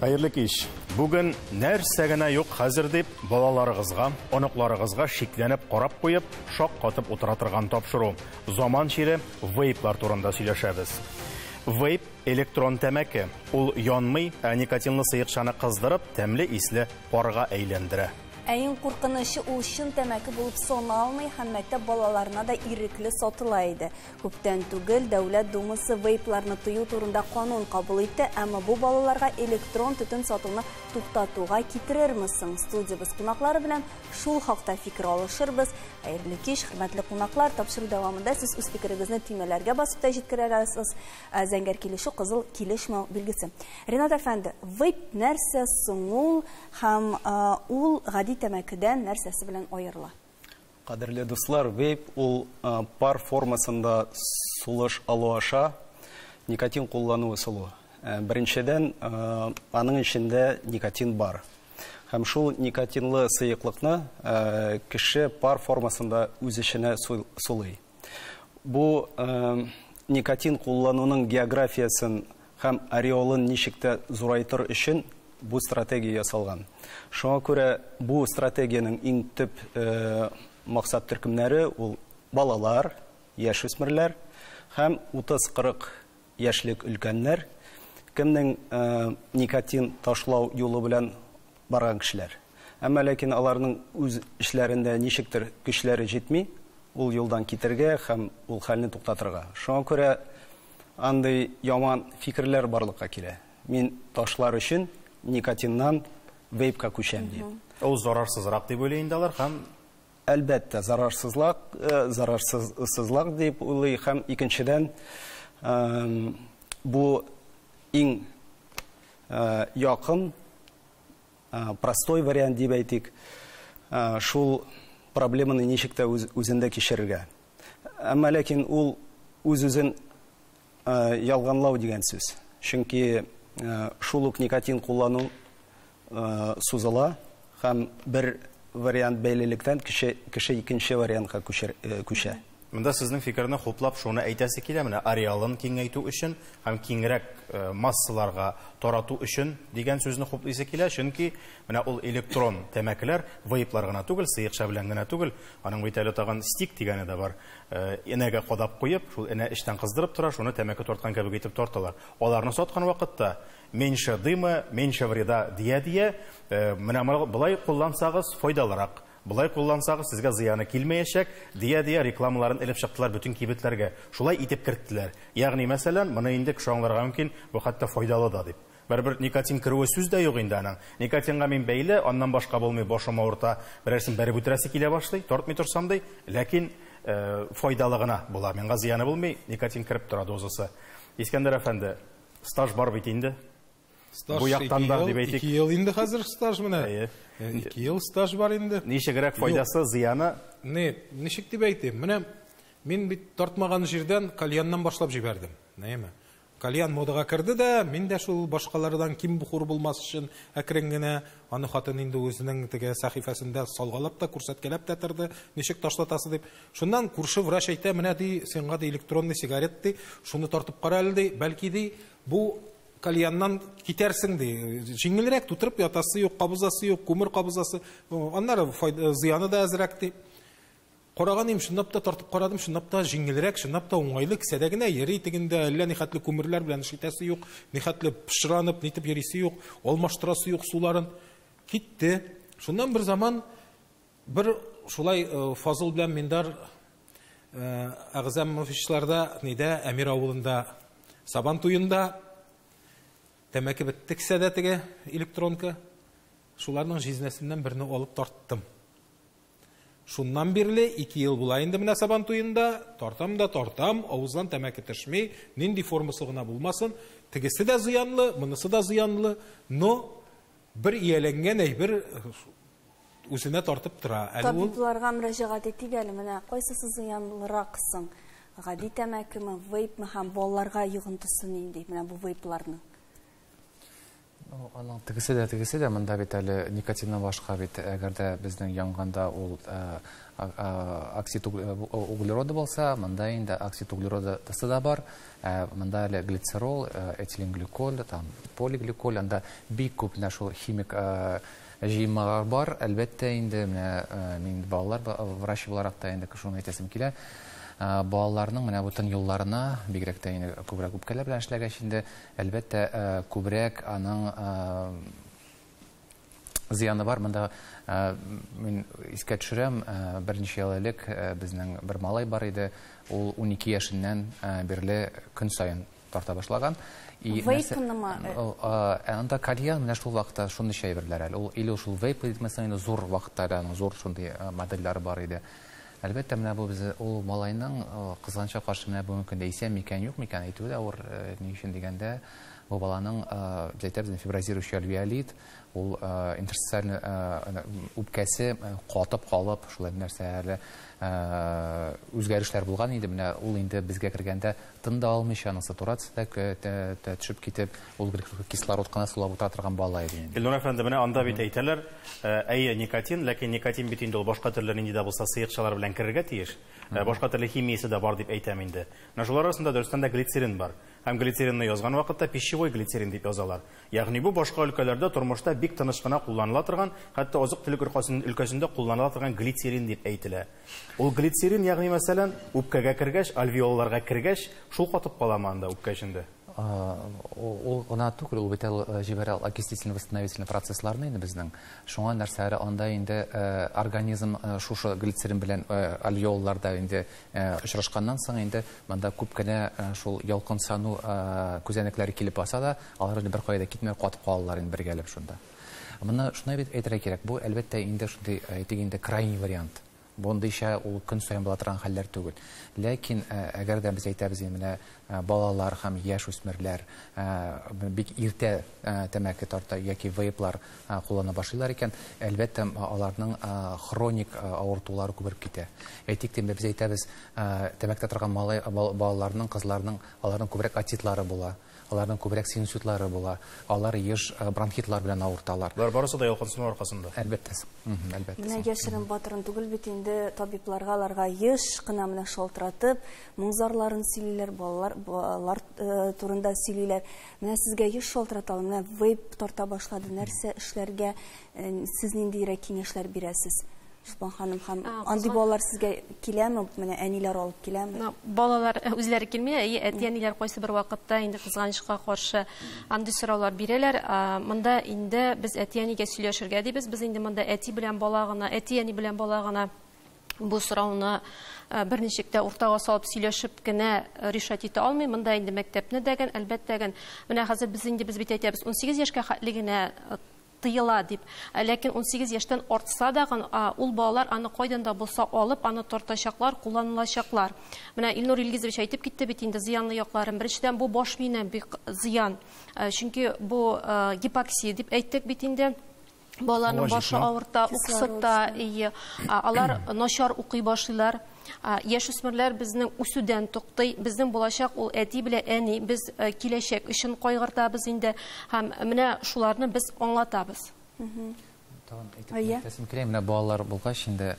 Хәерле кич. Бүген нәрсә генә юк хәзер дип балаларыгызга, оныкларыгызга шикләнеп карап куеп, шак катып утыра торган тапшыру. Заман чире вейплар турында сөйләшәбез. Вейп электрон тәмәке. Ул янмый, ә никотинлы сыекчаны кыздырып, тәмле исле парга әйләндерә. Ә иң куркынычы ул чын тәмәке булып саналмый һәм мәктәп балаларына да ирекле сатыла иде. Күптән түгел Дәүләт Думасы вейпларны тыю турында канун кабул итте, әмма бу балаларга электрон төтен сатуны туктатуга китерерме соң? Студиябез кунаклары белән шул хакта фикер алышырбыз. Хәерле кич, хөрмәтле кунаклар, тапшыру дәвамында сез үз фикерегезне төймәләргә басып та җиткерә аласыз. Зәңгәр килешү, кызыл килешмәү билгесе. Ринат әфәнде, вейп нәрсә соң ул һәм ул гади тәмәкедән нәрсәсе белән аерыла? Кадерле дуслар, вейп ул пар формасында сулыш алу аша никотин куллану ысулы. Беренчедән, аның эчендә никотин бар. Һәм шул никотинлы сыеклыкны кеше пар формасында үз эченә сулый. Бу никотин куллануның географиясен һәм ореолын ничек тә зурайтыр өчен бу стратегия ясалган. Шуңа күрә бу стратегиянең иң төп максат төркемнәре ул балалар, яшүсмерләр һәм 30-40 яшьлек өлкәннәр, кемнең никотин ташлау юлы белән барган кешеләр. Әмма ләкин аларның үз эшләрендә ничектер көчләре җитми, ул юлдан китергә һәм ул хәлне туктатырга. Шуңа күрә андый яман фикерләр барлыкка килә. Мин ташлар өчен никотиннан вейпка күчәм дип. Ул зарарсызрак дип уйлый инде алар һәм әлбәттә зарарсызлык дип уйлый һәм икенчедән бу иң якын простой вариант дип әйтик, шул проблеманы ничек тә үзендә кичерергә. Әмма ләкин ул үз-үзен ялганлау дигән сүз. Чөнки шул ук никотин куллану сузыла һәм бер вариант бәйлелектән кеше икенче вариантка күчә. Монда сезнең фикерне хуплап шуны әйтәсе килә, менә ареалын киңәйтү өчен һәм киңрәк массаларга тарату өчен дигән сүзне хуплыйсы килә, чөнки менә ул электрон тәмәкеләр вейплар гына түгел, сыекча белән генә түгел, аның бит әле тагын стик дигәне дә бар. Энәгә кадап куеп, шул энә эчтән кыздырып тора, шуны тәмәке тарткан кебек итеп тарталар. Аларны саткан вакытта меньше дыма, меньше вреда дия-дия, менә болай куллансагыз файдалырак. Болай куллансагыз сезгә зыяны килмәячәк, дия-дия рекламаларын элеп чыктылар бөтен кибетләргә. Шулай итеп керттеләр. Ягъни, мәсәлән, моны инде кеше аңларга мөмкин, бу хәтта файдалы да дип. Барыбер никотин керүе сүз дә юк инде аның. Никотинга мин бәйле, аннан башка булмый, башым авырта, берәрсен бәреп үтерәсе килә башлый, тартмый торсам ди, ләкин файдалы гына була. Миңа зыяны булмый, никотин кереп тора дозасы. Искәндәр әфәнде, стаж бар бит инде. Стаж бу яктан да дип әйтик. 2 ел инде хәзер стаж менә. 2 ел стаж бар инде. Ничегрәк файдасы, зыяны? Не, ничек дип әйтим? Менә мин бит тартмаган җирдән кальяннан башлап җибәрдем. Нәйме? Кальян модага керде дә, мин дә шул башкалардан ким хур булмас өчен әкрен генә аны хатын инде үзенең теге сәхифәсендә салгалап та, күрсәткәләп тә торды, ничек ташлатасы дип. Шуннан күрше врач әйтә, менә ди, сиңа ди электронный сигарет ди, шуны тартып кара әле ди, бәлки ди, бу кальяннан китәрсең ди. Җиңелрәк тутырып ятасы юк, кабызасы юк, күмер кабызасы, аннары зыяны да әзрәк ди. Караган идем, чынлап та тартып карадым, чынлап та җиңелрәк, чынлап та уңайлы, кесәдә генә йөри, тегендә әллә нихәтле күмерләр белән эш итәсе юк, нихәтле пычранып, нитеп йөрисе юк, алмаштырасы юк суларын. Китте. Шуннан бер заман бер шулай Фазыл белән Миндар Әгъзәмовичларда, нидә, Әмир авылында Сабан туенда тәмәке бетте кесәдә теге электронка. Шуларның җизнәсеннән берне алып тарттым. Шуннан бирле 2 ел була инде менә Сабан туенда, тартам да тартам, авыздан тәмәке төшми, нинди формасы гына булмасын, тегесе дә зыянлы, монысы да зыянлы, но бер ияләнгән әйбер үзенә тартып тора. Әле ул Табибларга мөрәҗәгать итик әле, менә кайсысы зыянлырак соң? Гади тәмәкеме, вейпме һәм балаларга йогынтысы нинди менә бу вейпларның? Аның тегесе дә монда бит әле никотиннан башка бит, әгәр дә безнең янганда ул оксид углероды булса, монда инде оксид углероды да бар, монда әле глицерол, этиленгликоль, там полигликоль, анда бик күп менә шул химик җыелмалар бар. Әлбәттә инде менә мин балалар врач буларак та инде шуны әйтәсем килә. Балаларның менә бу тын юлларына, бигрәк тә инде күбрәк үпкәләр белән эшләгәч инде, әлбәттә, күбрәк аның зыяны бар. Монда мин искә төшерәм, берничә ел элек безнең бер малай бар иде, ул 12 яшеннән бирле көн саен тарта башлаган. Вейпнымы? Анда кальян менә шул вакытта шундый әйберләр әле. Ул или шул вейп мәсәлән, инде зур вакытта аның зур шундый модельләре бар иде. Әлбәттә, менә бу без ул малайның кызганычка каршы менә бүгенге көндә исән микән, юк микән әйтүе дә авыр. Ни өчен дигәндә, бу баланың, без әйтәбез, фиброзирующий альвеолит, ул интерстициаль үпкәсе катып калып, шулай нәрсә әле үзгәрешләр булган инде. Менә ул инде безгә кергәндә тын да алмыйча, аның сатурация да төшеп китеп, ул кислород кына сулап утыра торган бала иде инде. Илнур әфәнде, менә анда бит әйтәләр, әйе, никотин, ләкин никотин бит инде ул башка төрле нинди дә булса сыекчалар белән керергә тиеш. Башка төрле химиясе дә бар дип әйтәм инде. Менә шулар арасында дөрестән дә глицерин бар. Һәм глицеринны язган вакытта пищевой глицерин дип язалар. Ягъни бу башка өлкәләрдә тормышта бик тыныч кына кулланыла торган, хәтта азык-төлек өлкәсендә кулланыла торган глицерин дип әйтелә. Ул глицерин, ягъни мәсәлән, үпкәгә кергәч, альвеолаларга кергәч, шул катып каламы анда үпкә эчендә? Ул гына түгел, ул бит җибәрә окислительно-восстановительный процессларны инде безнең. Шуңа нәрсәләр анда инде организм шушы глицерин белән альвеолаларда инде очрашканнан соң инде монда күп кенә шул ялкынсыну күзәнәкләре килеп баса да, алар инде бер кая да китмәй катып калалар инде бергәләп шунда. Моны шуны бит әйтергә кирәк, бу әлбәттә инде шундый, әйтик инде, крайний вариант. Бундыйча ул көн саен була торган хәлләр түгел. Ләкин әгәр дә без әйтәбез, менә балалар һәм яшь үсмерләр бик иртә тәмәке тарта яки вейплар куллана башлыйлар икән, әлбәттә, аларның хроник авыртулары күбрәк китә. Әйтик тә, без әйтәбез, тәмәке торган балаларның, кызларның, аларның күбрәк отитлары була, аларның күбрәк синуситлары була, алар еш бронхитлар белән авырталар. Болар барысы да ялкынсыну аркасында. Әлбәттә. Әлбәттә. Менә яшерен батырын түгел бит инде, табибларга аларга еш кына менә шалтыратып, моң-зарларын сөйлиләр, балалар турында сөйлиләр. Менә сезгә еш шалтыраталар, менә вейп тарта башлады, нәрсә эшләргә, сез ниндирәк киңәшләр бирәсез? Чулпан ханым, һәм андый балалар сезгә киләме? Менә әниләр алып киләме? Балалар үзләре килми, әти-әниләр кайсы бер вакытта инде кызганычка каршы андый сораулар бирәләр. Монда инде без әти-әнигә сөйләшергә дибез. Без инде монда әти белән бала гына, әти-әни белән бала гына бу сорауны берничек тә уртага салып сөйләшеп кенә решать итә алмый. Монда инде мәктәпне дәген, әлбәттә, менә хәзер без инде без бит әйтәбез, 18 яшькә хәтле генә тыела дип. Ләкин 18 яшьтән артса да ул балалар аны кайдан да булса алып, аны тартачаклар, кулланылачаклар. Менә Илнур Илгизович әйтеп китте бит инде зыянлы якларын. Беренчедән, бу баш миенә бик зыян. Чөнки бу гипоксия дип әйттек бит инде. Балаларның башы авырта, уксыта, алар начар укый башлыйлар. Яшүсмерләр безнең үсүдән туктый. Безнең булачак ул әти белән әни, без киләчәк өчен кайгыртабыз инде. Һәм менә шуларны без аңлатабыз. Тагын әйтеп китәсем килә, менә балалар булгач инде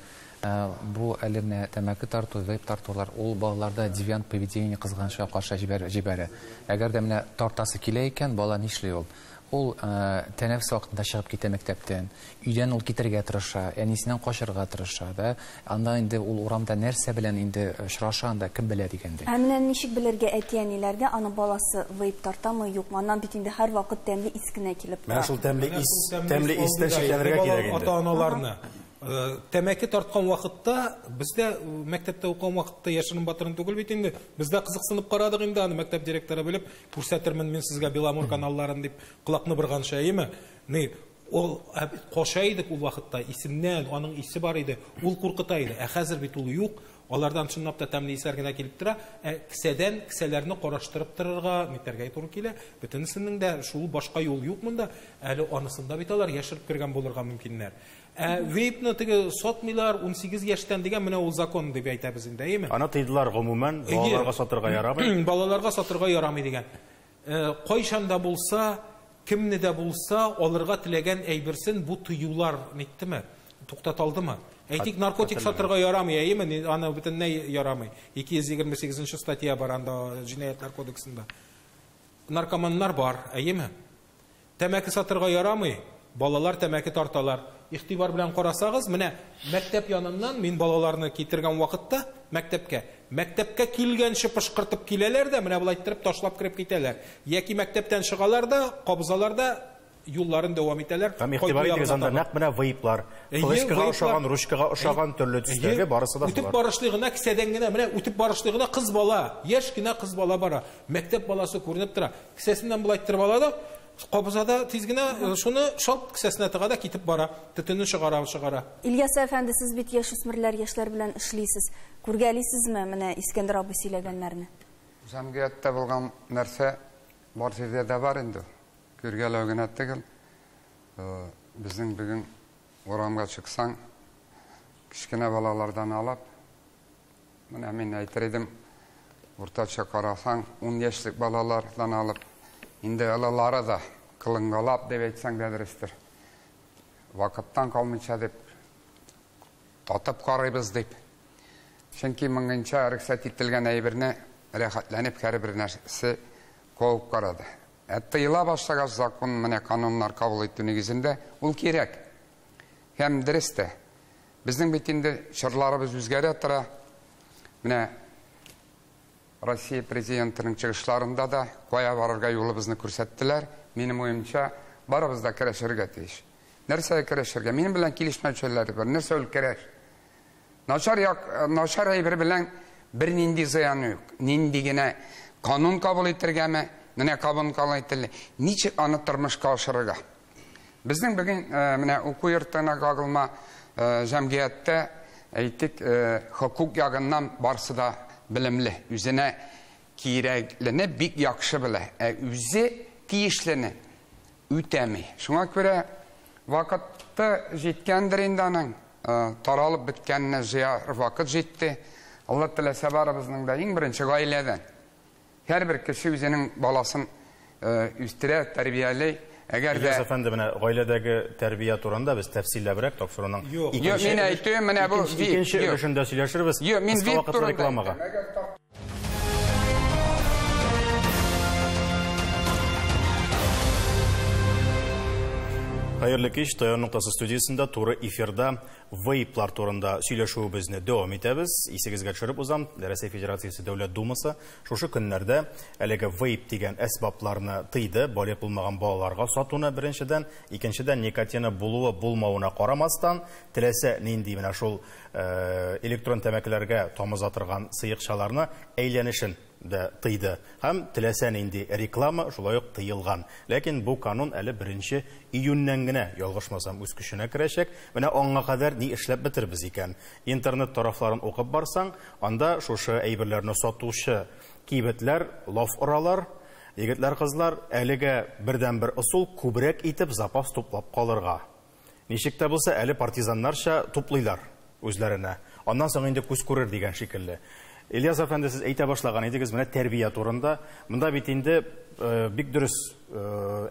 бу әле менә тәмәке тарту, вейп тартулар, ул балаларда девиант поведение кызганычка каршы җибәрә. Әгәр дә менә тартасы килә икән, бала нишли ул? Ул тәнәфес вакытында чыгып китә мәктәптән, өйдән ул китергә тырыша, әнисеннән качырга тырыша, да. Анда инде ул урамда нәрсә белән инде очраша, анда кем белә дигәндәй. Ә менә ничек белергә әти-әниләргә аның баласы вейп тартамы, юкмы? Аннан бит инде һәр вакыт тәмле ис кенә килеп тора. Менә шул тәмле ис, тәмле истән шикләнергә кирәк инде. Ата-аналарны тәмәке тарткан вакытта, бездә мәктәптә укыган вакытта яшерен батырын түгел бит инде. Бездә кызыксынып карадык инде аны мәктәп директоры белеп, күрсәтермен мин сезгә Беломор каналларын дип колакны борганча, әйеме? Ни, ул каша идек ул вакытта, исемнән, аның исе бар иде, ул куркыта иде. Ә хәзер бит ул юк. Алардан чынлап та тәмле исләр генә килеп тора. Ә кесәдән кесәләрне караштырып торырга, нитәргә туры килә. Бөтенесенең дә шул башка юл юк монда. Әле анысында бит алар яшереп кергән булырга мөмкиннәр. Ә вейпны теге сатмыйлар 18 яшьтән дигән менә ул закон дип әйтәбез инде, әйеме? Аны тыйдылар гомумән, балаларга сатырга ярамый. Балаларга сатырга ярамый дигән. Кайчан да булса Кемне дә булса алырга теләгән әйберсен бу тыюлар ниттеме? Туктата алдымы? Әйтик, наркотик сатырга ярамый, әйеме? Аны бөтенләй ярамый. 228 статья бар анда җинаятьләр кодексында. Наркоманнар бар, әйеме? Тәмәке сатырга ярамый, балалар тәмәке тарталар. Игътибар белән карасагыз, менә мәктәп яныннан мин балаларны китергән вакытта мәктәпкә, мәктәпкә килгәнче пышкыртып киләләр дә, менә болай иттереп ташлап кереп китәләр. Яки мәктәптән чыгалар да, кабызалар да, юлларын дәвам итәләр. Һәм игътибар итегез, анда нәкъ менә вейплар, флешкага ошаган, ручкага ошаган төрле төстәге барысы да шулар. Үтеп барышлый гына, кесәдән генә, менә үтеп барышлый гына кыз бала, яшь кенә кыз бала бара. Мәктәп баласы күренеп тора. Кесәсеннән болай иттереп ала да, кабыза да тиз генә шуны шалт кесәсенә тыга да китеп бара, төтенне чыгара, чыгара. Ильяс әфәнде, сез бит яшүсмерләр, яшьләр белән эшлисез. Күргәлисезме менә Искәндәр абый сөйләгәннәрне? Җәмгыятьтә булган нәрсә бар җирдә дә бар инде. Күргәләү генә түгел. Безнең бүген урамга чыксаң, кечкенә балалардан алып, менә мин әйтер идем, уртача карасаң, 10 яшьлек балалардан алып, инде олылары да кылынгалап дип әйтсәң дә дөрестер. Вакыттан калмыйча дип, татып карыйбыз дип. Чөнки моңынча рөхсәт ителгән әйберне рәхәтләнеп һәрбер нәрсә куып карады. Ә тыела башлагач, закон менә кануннар кабул итү нигезендә ул кирәк. Һәм дөрес тә. Безнең бит инде чорларыбыз үзгәрә тора. Менә Россия президентының чыгышларында да кая барырга юлыбызны күрсәттеләр. Минем уемча, барыбыз да көрәшергә тиеш. Нәрсәгә көрәшергә? Минем белән килешмәүчеләр бар. Нәрсә ул көрәш? Начар як, начар әйбер белән бернинди зыяны юк. Нинди генә канун кабул итергәме, менә канун кабул ителде. Ничек аны тормышка ашырырга? Безнең бүген менә уку йортына кагылма җәмгыятьтә әйтик, хокук ягыннан барсы да белемле, үзенә кирәклене бик яхшы белә, ә үзе тиешлене үтәми. Шуңа күрә вакыты җиткәндер инде аның, таралып беткәнне җыяр вакыт җитте. Алла теләсә барыбызның да иң беренче гаиләдән. Һәрбер кеше үзенең баласын үстерә, тәрбияли. Әгәр дә Ильяс әфәнде, менә гаиләдәге тәрбия турында без тәфсилләбрәк тапшыруның икенче өлешендә сөйләшербез. Юк, мин Кыска вип вакытлы турында рекламага. әйтәм. Хәерле кич, Таяну ноктасы студиясендә туры эфирда вейплар турында сөйләшүебезне дәвам итәбез. Исегезгә төшереп узам, Россия Федерациясе Дәүләт Думасы шушы көннәрдә әлеге вейп дигән әсбапларны тыйды, балигъ булмаган балаларга сатуны беренчедән, икенчедән никотины булуы булмавына карамастан, теләсә нинди менә шул электрон тәмәкеләргә тамыза торган сыекчаларны әйләнешен дә тыйды. Һәм теләсә нинди реклама шулай ук тыелган. Ләкин бу канун әле 1 июньнән генә, ялгышмасам, үз көченә керәчәк. Менә аңа кадәр ни эшләп бетербез икән? Интернет тарафларын укып барсаң, анда шушы әйберләрне сатучы кибетләр лаф оралар. Егетләр, кызлар, әлегә бердән-бер ысул күбрәк итеп запас туплап калырга. Ничек тә булса, әле партизаннарча туплыйлар үзләренә. Аннан соң инде күз күрер дигән шикелле. Ильяс әфәнде, сез әйтә башлаган идегез менә тәрбия турында. Монда бит инде бик дөрес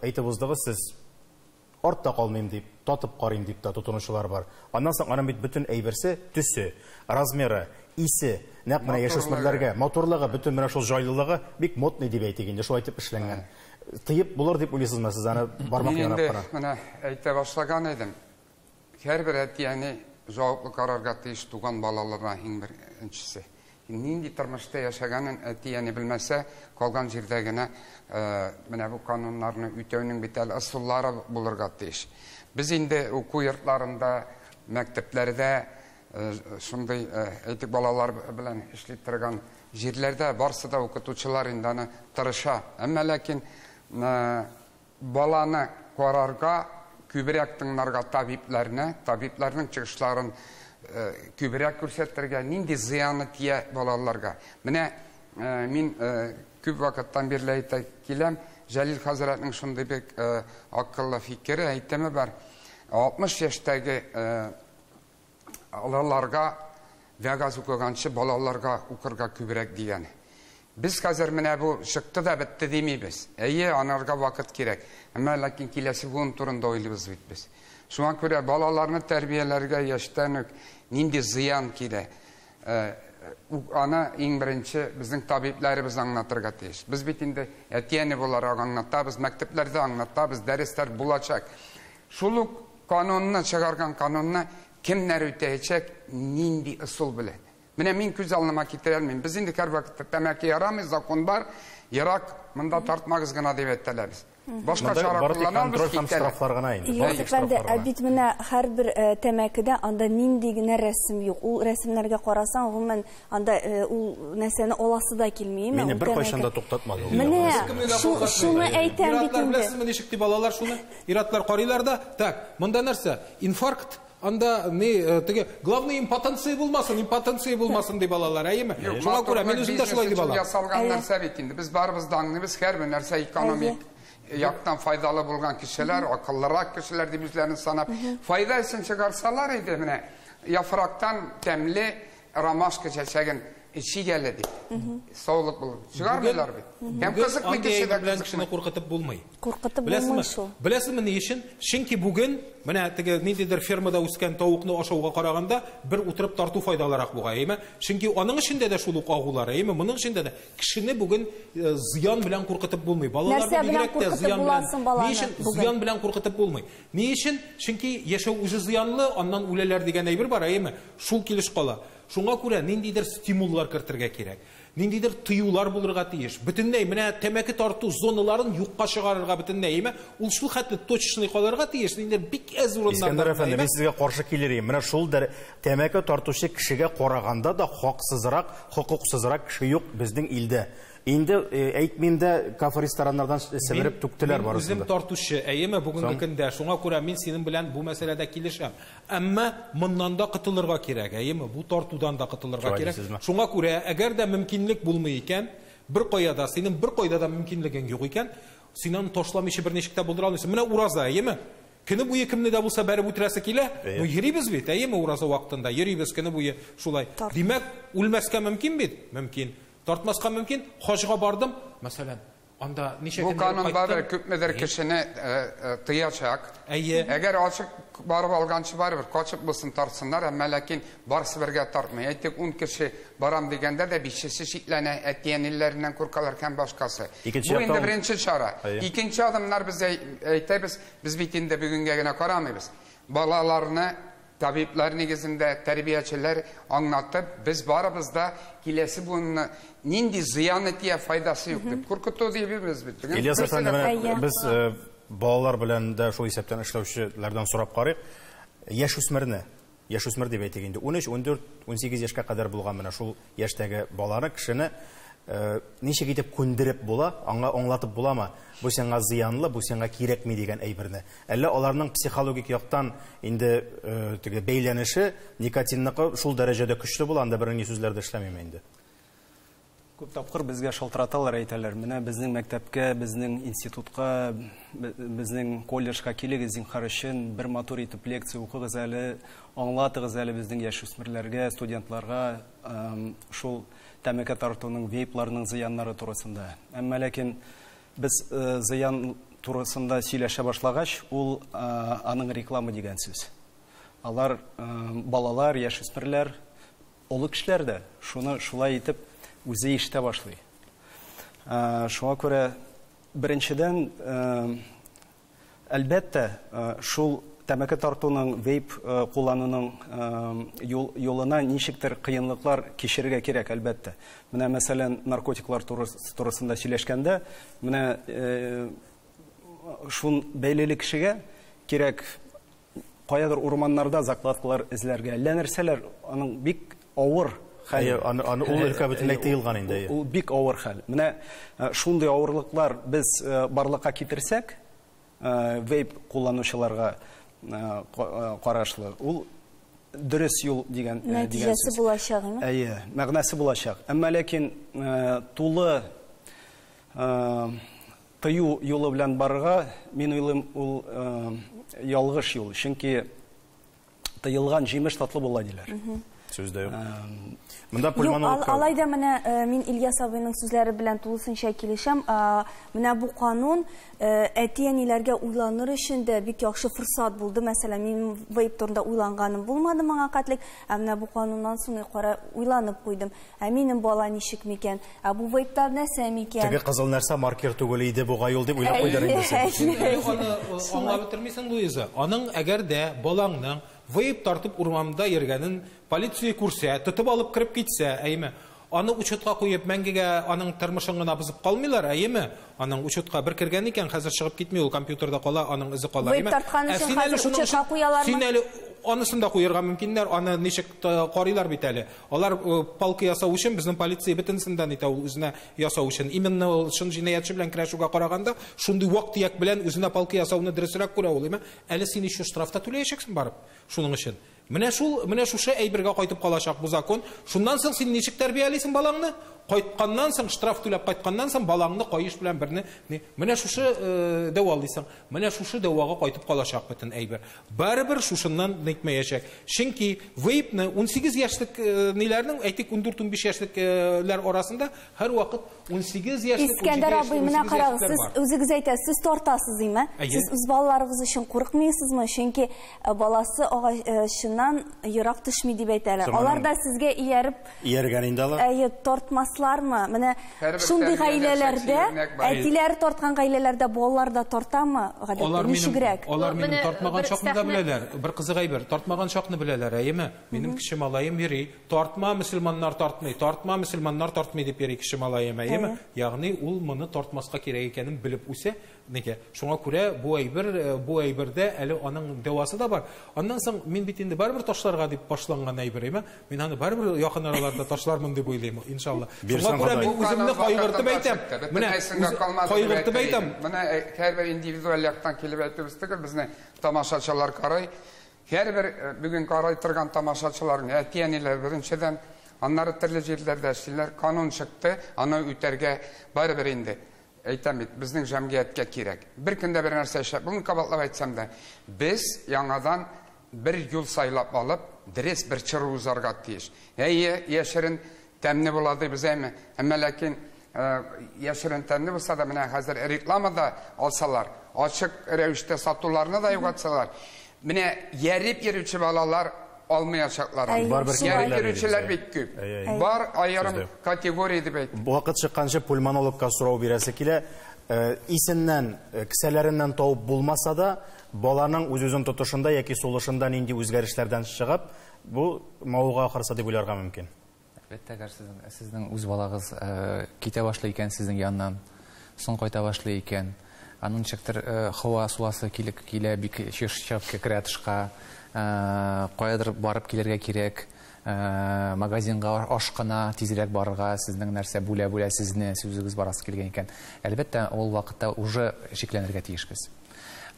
әйтеп уздыгыз, сез артта калмыйм дип, татып карыйм дип тә тотынучылар бар. Аннан соң аның бит бөтен әйберсе, төсе, размеры, исе, нәкъ менә яшүсмерләргә матурлыгы, бөтен менә шул җайлылыгы бик модный дип әйтик инде, шулай итеп эшләнгән. Тыеп булыр дип уйлыйсызмы сез аны бармак Мин янап инде кына? Менә әйтә башлаган идем. Һәрбер әти-әни җаваплы карарга тиеш туган балаларына иң беренчесе. Нинди тормышта яшәгәнен әти-әни белмәсә, калган җирдә генә менә бу кануннарны үтәүнең бит әле ысуллары булырга тиеш. Без инде уку йортларында, мәктәпләрдә шундый әйтик балалар белән эшли торган җирләрдә барсы да укытучылар инде аны тырыша. Әмма ләкин баланы карарга, күбрәк тыңларга табибләрне, табибләрнең чыгышларын күбрәк күрсәтергә, нинди зыяны тия балаларга. Менә мин күп вакыттан бирле әйтә киләм, Җәлил хәзрәтнең шундый бик акыллы фикере, әйтеме бар. 60 яшьтәге алаларга вәгазь укыганчы балаларга укырга күбрәк дигән. Без хәзер менә бу чыкты да бетте димибез. Әйе, анарга вакыт кирәк. Әмма ләкин киләсе буын турында уйлыйбыз бит без. Шуңа күрә балаларны тәрбияләргә яшьтән үк нинди зыян килә. Аны иң беренче безнең табибләребез аңлатырга тиеш. Без бит инде әти-әни буларак аңлатабыз, мәктәпләрдә аңлатабыз, дәресләр булачак. Шул ук канунны чыгарган канунны кемнәр үтәячәк, нинди ысул белән. Менә мин күз алдыма китерә алмыйм. Без инде һәрвакытта тәмәке ярамый, закон бар, ерак, монда тартмагыз гына дип әйтәләр. Башка чара кулланабыз, контроль һәм штрафлар гына инде. Ильяс әфәнде, ә бит менә һәрбер тәмәкедә анда нинди генә рәсем юк. Ул рәсемнәргә карасаң, гомумән, анда ул нәрсәне аласы да килми, Мине беркайчан да туктатмады ул. Менә шуны әйтәм бит инде. Беләсезме, ничек дип алалар шуны? Ир-атлар карыйлар да, так, монда нәрсә? Инфаркт. Анда не теге главный импотенция булмасын, импотенция булмасын дип алалар, әйеме? Шуңа күрә мин үзем дә шулай дип алам. Ясалган нәрсә бит инде. Без барыбыз да аңлыйбыз, һәрбер нәрсә экономик яктан файдалы булган кешеләр, акыллырак кешеләр дип үзләрен санап, файда өчен чыгарсалар иде, менә яфрактан тәмле ромашка чәчәген эчик әле дип. Саулык булыр. Чыгармыйлар бит. Һәм кызыкмый кеше дә белән кешене куркытып булмый. Куркытып булмый шул. Беләсезме ни өчен? Чөнки бүген менә теге ниндидер фермада үскән тавыкны ашауга караганда бер утырып тарту файдалырак бугай, әйеме? Чөнки аның эчендә дә шул ук агулар, әйеме? Моның эчендә дә кешене бүген зыян белән куркытып булмый. Балаларны бигрәк тә зыян белән. Ни өчен зыян белән куркытып булмый? Ни өчен? Чөнки яшәү үзе зыянлы, аннан үләләр дигән әйбер бар, әйеме? Шул килеш кала. Шуңа күрә ниндидер стимуллар кертергә кирәк. Ниндидер тыюлар булырга тиеш. Бөтенләй менә тәмәке тарту зоналарын юкка чыгарырга бөтенләй, әйеме? Ул шул хәтле точечный калырга тиеш, ниндидер бик әз урыннарда. Искәндәр әфәнде, мин сезгә каршы килер идем. Менә шул тәмәке тартучы кешегә караганда да хаксызрак, хокуксызрак кеше юк безнең илдә. Инде әйтмим дә, кафе-рестораннардан себереп түктеләр барысын да. Үзем тартучы, әйеме, бүгенге көндә. Шуңа күрә мин синең белән бу мәсьәләдә килешәм. Әмма моннан да котылырга кирәк, әйеме, бу тартудан да котылырга кирәк. Шуңа күрә, әгәр дә мөмкинлек булмый икән, бер кая да, синең бер кайда да мөмкинлегең юк икән, син аны ташламыйча берничек тә булдыра алмыйсың. Менә ураза, әйеме? Көне буе кемне дә булса бәреп үтерәсе килә, ну йөрибез бит, әйеме, ураза вакытында йөрибез көне буе шулай. Димәк, үлмәскә мөмкин бит? Мөмкин. Тартмаска мөмкин. Хаҗга бардым, мәсәлән, анда ничә көн кайттым. Бу канун барыбер күпмедер кешене тыячак. Әйе. Әгәр ачык барып алганчы барыбер качып булсын тартсыннар, әмма ләкин барысы бергә тартмый. Әйтик, 10 кеше барам дигәндә дә 5-се шикләнә, әти-әниләреннән куркалар һәм башкасы. Бу инде беренче чара. Икенче адымнар без әйтәбез, без бит инде бүгенгә генә карамыйбыз. Балаларны табиблар нигезендә тәрбиячеләр аңлатып, без барыбыз да киләсе буынны нинди зыяны тия, файдасы юк дип куркыту дибез бит. Ильяс әфәнде, менә без балалар белән дә шул исәптән эшләүчеләрдән сорап карыйк. Яшүсмерне, яшүсмер дип әйтик инде, 13, 14, 18 яшькә кадәр булган менә шул яшьтәге баланы, кешене ничек итеп күндереп була, аңа аңлатып буламы? Бу сиңа зыянлы, бу сиңа кирәкми дигән әйберне. Әллә аларның психологик яктан инде теге бәйләнеше никотинныкы шул дәрәҗәдә көчле була, анда бернинди сүзләр дә эшләмиме инде? Күп тапкыр безгә шалтыраталар, әйтәләр, менә безнең мәктәпкә, безнең институтка, безнең колледжка килегез, зинһар өчен бер матур итеп лекция укыгыз әле, аңлатыгыз әле безнең яшүсмерләргә, студентларга шул тәмәке тартуның, вейпларның зыяннары турысында. Әмма ләкин без зыян турысында сөйләшә башлагач, ул аның реклама дигән сүз. Алар балалар, яшүсмерләр, олы кешеләр дә шуны шулай итеп үзе ишетә башлый. Шуңа күрә беренчедән, әлбәттә, шул тәмәке тартуның, вейп куллануның юлына ничектер кыенлыклар кичерергә кирәк, әлбәттә. Менә, мәсәлән, наркотиклар турысында сөйләшкәндә, менә шун бәйлеле кешегә кирәк каядыр урманнарда закладкалар эзләргә, әллә нәрсәләр, аның бик авыр хәл. Аны ул өлкә бөтенләй тыелган инде. Ул бик авыр хәл. Менә шундый авырлыклар без барлыкка китерсәк, вейп кулланучыларга карашлы, ул дөрес юл дигән сүз. Нәтиҗәсе булачак, әйме? Әйе, мәгънәсе булачак. Әмма ләкин тулы тыю юлы белән барырга, мин уйлыйм, ул ялгыш юл. Чөнки тыелган җимеш татлы була диләр. Сүз дә юк. Монда пульмонологка. Алай да менә мин Ильяс абыйның сүзләре белән тулысынча килешәм. Менә бу канун әти-әниләргә уйланыр өчен дә бик яхшы форсат булды. Мәсәлән, мин вейп турында уйланганым булмады моңа кадәр. Ә менә бу кануннан соң уйланып куйдым. Ә минем бала ничек микән? Ә бу вейптар нәрсә микән? Теге кызыл нәрсә маркер түгел иде бугай ул дип уйлап куйдыр инде син. Аны аңлап бетермисең, Луиза. Аның әгәр дә балаңның вейп тартып урманда йөргәнен полиция күрсә, тотып алып кереп китсә, әйме? Аны учетка куеп, мәңгегә аның тормышын гына бозып калмыйлар, әйеме? Аның учетка бер кергән икән, хәзер чыгып китми, ул компьютерда кала, аның эзе кала. Вейп тарткан өчен хәзер учетка куялармы? Син әле анысын да куярга мөмкиннәр, аны ничек карыйлар бит әле. Алар палка ясау өчен безнең полиция бөтенсеннән итә ул үзенә ясау өчен. Именно ул чын җинаятьче белән көрәшүгә караганда, шундый вак-төяк белән үзенә палка ясауны дөресрәк күрә ул, әйеме? Әле син еще штрафта түләячәксең барып шуның өчен. Менә шул, менә шушы әйбергә кайтып калачак бу закон. Шуннан соң син ничек тәрбиялисең балаңны? Кайтканнан соң, штраф түләп кайтканнан соң балаңны каеш белән берне, менә шушы дәвалыйсың. Менә шушы дәвага кайтып калачак бөтен әйбер. Барыбер шушыннан нитмәячәк. Чөнки вейпны 18 яшьлек ниләрнең, әйтик 14-15 яшьлекләр арасында һәр вакыт 18 яшьлек, Искәндәр абый, менә карагыз, сез үзегез әйтәсез, сез тартасыз, име? Сез үз балаларыгыз өчен курыкмыйсызмы? Чөнки баласы агачыннан ерак төшми дип әйтәләр. Алар да сезгә ияреп ияргән инде алар. Әйе, тартмаслармы? Менә шундый гаиләләрдә, әтиләре тарткан гаиләләрдә балалар да тартамы? Гадәттә ничегрәк? Алар минем тартмаган чакны да беләләр. Бер кызык әйбер, тартмаган чакны беләләр, әйеме? Минем кече малаем йөри. Тартма, мөселманнар тартмый, тартма, мөселманнар тартмый дип йөри кече малаем, әйеме? Ягъни ул моны тартмаска кирәк икәнен белеп үсә. Нигә? Шуңа күрә бу әйбер, бу әйбердә әле аның дәвасы да бар. Аннан соң мин бит инде барыбер ташларга дип башланган әйбер, әйеме? Мин аны барыбер якын араларда ташлармын дип уйлыйм, иншалла. Шуңа күрә мин үземне кайгыртып әйтәм. Менә кайгыртып әйтәм. Менә һәрбер индивидуаль яктан килеп әйтүбез түгел, безне тамашачылар карый. Һәрбер бүген карый торган тамашачыларның әти-әниләр беренчедән, аннары төрле җирләрдә эшлиләр, канун чыкты, аны үтәргә барыбер инде. Әйтәм бит, безнең җәмгыятькә кирәк. Бер көндә бер нәрсә эшләп, моны кабатлап әйтсәм дә, без яңадан бер юл сайлап алып, дөрес бер чор узарга тиеш. Әйе, яшерен тәмле була дибез, әйме? Әмма ләкин яшерен тәмле булса да, менә хәзер рекламада алсалар, ачык рәвештә сатуларны да югалтсалар, менә ярып йөрүче балалар алмаячаклар. Ярып йөрүчеләр бик күп. Бар аерым категория дип әйт. Вакыт чыкканчы пульмонологка сорау бирәсе килә. Исеннән, кесәләреннән тавып булмаса да, баланың үз-үзен тотышында яки сулышында нинди үзгәрешләрдән чыгып, бу мавыга ахырса дип уйларга мөмкин. Әлбәттә, әгәр сезнең үз балагыз китә башлый икән сезнең яннан, соң кайта башлый икән, аның ничектер һава суласы килә, бик чыш чыгып керә тышка, каядыр барып килергә кирәк, магазинга ашкына тизрәк барырга, сезнең нәрсә бүлә-бүлә сезне, сүзегез барасы килгән икән. Әлбәттә, ул вакытта уже шикләнергә тиешбез.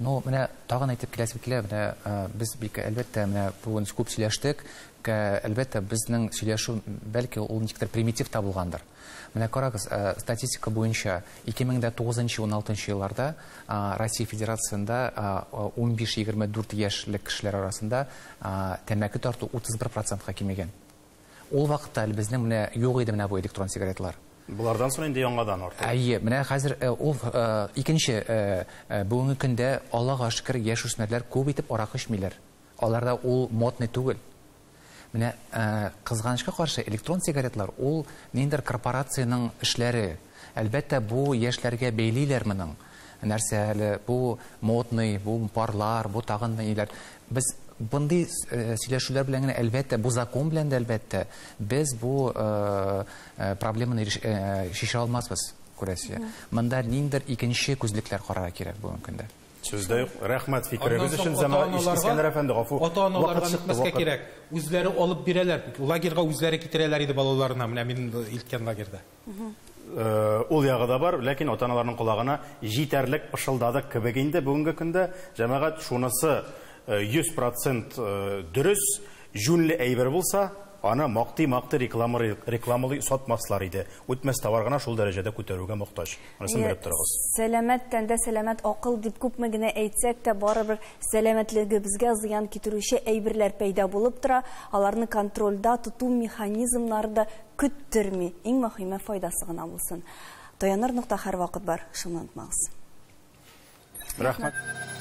Ну, менә тагын әйтеп киләсе килә, менә без бик әлбәттә, менә бүген күп сөйләштек, әлбәттә, безнең сөйләшү бәлки ул ничектер примитив та булгандыр. Менә карагыз, статистика буенча 2009-16 елларда Россия Федерациясендә 15-24 яшьлек кешеләр арасында тәмәке тарту 31%-ка кимегән. Ул вакытта әле безнең менә юк иде менә бу электрон сигаретлар. Булардан соң инде яңадан артты. Әйе, менә хәзер ул икенче бүгенге көндә Аллага шөкер яшүсмерләр күп итеп аракы эчмиләр. Аларда ул модный түгел. Менә кызганычка каршы электрон сигаретлар ул ниндидер корпорациянең эшләре. Әлбәттә, бу яшьләргә бәйлиләр моның. Нәрсә әле бу модный, бу парлар, бу тагын ниләр. Без бундый сөйләшүләр белән генә әлбәттә, бу закон белән дә әлбәттә, без бу проблеманы шешә алмасбыз, күрәсез. Монда ниндидер икенче күзлекләр карарга кирәк бүгенге көндә. Сүздә юк. Рәхмәт фикерегез өчен, Искәндәр әфәнде, гафу. Ата-аналарга нитмәскә кирәк. Үзләре алып бирәләр. Лагерьга үзләре китерәләр иде балаларына, менә мин илткән лагерьда. Ул ягы да бар, ләкин ата-аналарның колагына җитәрлек пышылдадык кебек инде бүгенге көндә. Җәмәгать шунысы 100% дөрес, җүнле әйбер булса, аны мактый-мактый рекламалый сатмаслар иде. Үтмәс товар гына шул дәрәҗәдә күтәрүгә мохтаҗ. Монысын белеп торыгыз. Сәламәт тәндә сәламәт акыл дип күпме генә әйтсәк тә, барыбер сәламәтлегебезгә зыян китерүче әйберләр пәйда булып тора. Аларны контрольдә тоту механизмнары да көттерми. Иң мөһиме файдасы гына булсын. Таяныр нокта һәрвакыт бар, шуны онытмагыз. Рәхмәт.